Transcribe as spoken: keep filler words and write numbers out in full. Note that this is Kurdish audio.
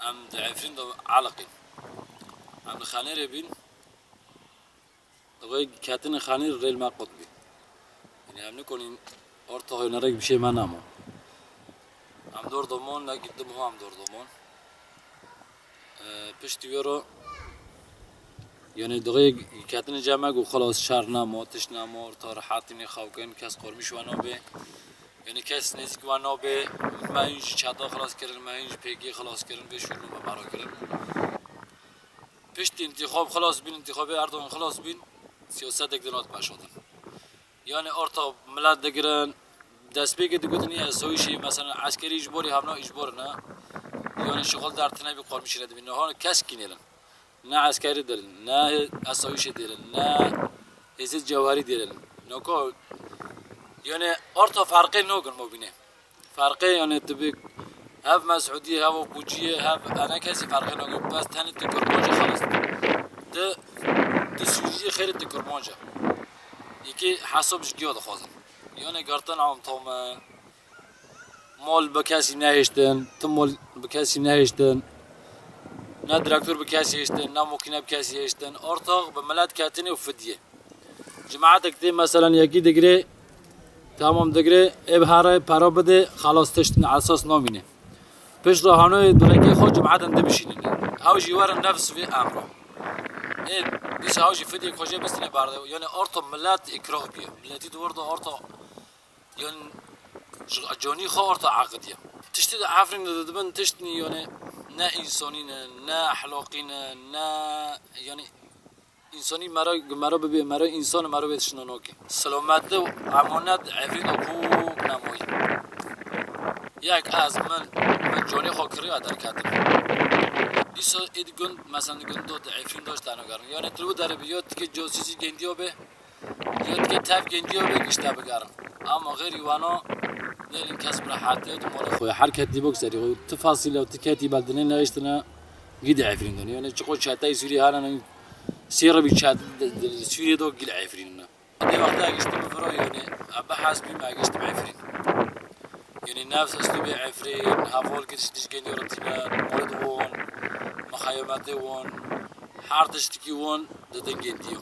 Em di Efrîn de eleqîn. Em li Xenêrê bîn. Di wê ketinê Xenêr rê li me qut bî. Yanî em nikonîn orta xwe nerek bi şey me namo. Em dor domon, ne gittim ho em dor domon. Ee, piştî wê ro, yanî di wê ketinê cem me got, xelas şer namo, tişt namo, orta rehetînê xew kin, kes qormîş we nabê. Yanî kes nêzîk we nabê. Me hîn ji çeta xelas kirin, me hîn ji pêkê xelas kirin, vê şûrû me mera kirin. Piştî întîxab xelas bîn, întîxabê Erdogan xelas bîn, siyasetek din hat meşotin. Yanî orta milet digirin, destpêkê digotin, yê esayîşê, mesela eskerî îcborî hevna îcbor ne. Yanî şixul dertine bî qormîşî ne dibî. Niha kes kînêlin. Ne eskerî dilin, ne esayîşê dilin, ne hêzê cewherî dilin. Noko, yanî orta ferqê nogin mobînê. Ferqê, yanî, tu bê hev Mesûdiyê, hev Oqûciyê, hev ene kesî ferqê nagir. Bes tenê tu Kurmancî xelas. Tu, tu Sûriyê xêrê tu Kurmanca. Yekê hesab ji giya dixwazin. Yanî girtin am tam e, mal bi kesî nehêştin, tu mal bi kesî nehêştin. Ne direktor bi kesî hêştin, ne makîne bi kesî hêştin. Ortax bi milet ketinê û fidiyê. Cemaetek tê, meselen, yekî digirê, tamam digirê, ê bi herê pera bidê, xelas tişt esas namîne. Pişt re hanoyê durekê xwe cemaetin dibişînin. Hew jî werin nefs vê emro. Ê, dîsa hew jî fidê xwe jê bistine berde. Yanî orta milet îkrah bîye. Miletî di wir de orta, yanî ji canî xwe orta eqidiye. Tiştê di Efrînê de dibin tişt, yanî ne însanî ne, ne ehlaqî ne, ne, yanî Însanî mera, mera bibê, mera însan mera bê tiştine nake. Selametli û emanet Efrîn de kûk nemayî. Yek ez min, min canê xwe kiriya derketim. Dîsa ê di gund, mesela di gund do di Efrîn de ji te nagerin. Yanî tu wî derê bî, ya tikê casûsî gendiya bê, ya tikê tev gendiya bê gişte bigerin. Ama xêrî wano, nêlin kes bi rehetî di malê xwe. Her ketî bok serî xwe. Tu fasîle, tu ketî beldinê nehiştine, gî di Efrîn de. Yanî çiqo çeteyê Sûriyê hene, Sê re bî çet, Sûriyê de gil Efrîn ne. Dê wexta giştim viro, yanî, bi hez bî me giştim Efrîn. Yanî nefs eslûbê Efrîn, heval gidiş diş geliyor tine, morid won, mexeyemetê won, her tiştikî won di din gendiyo.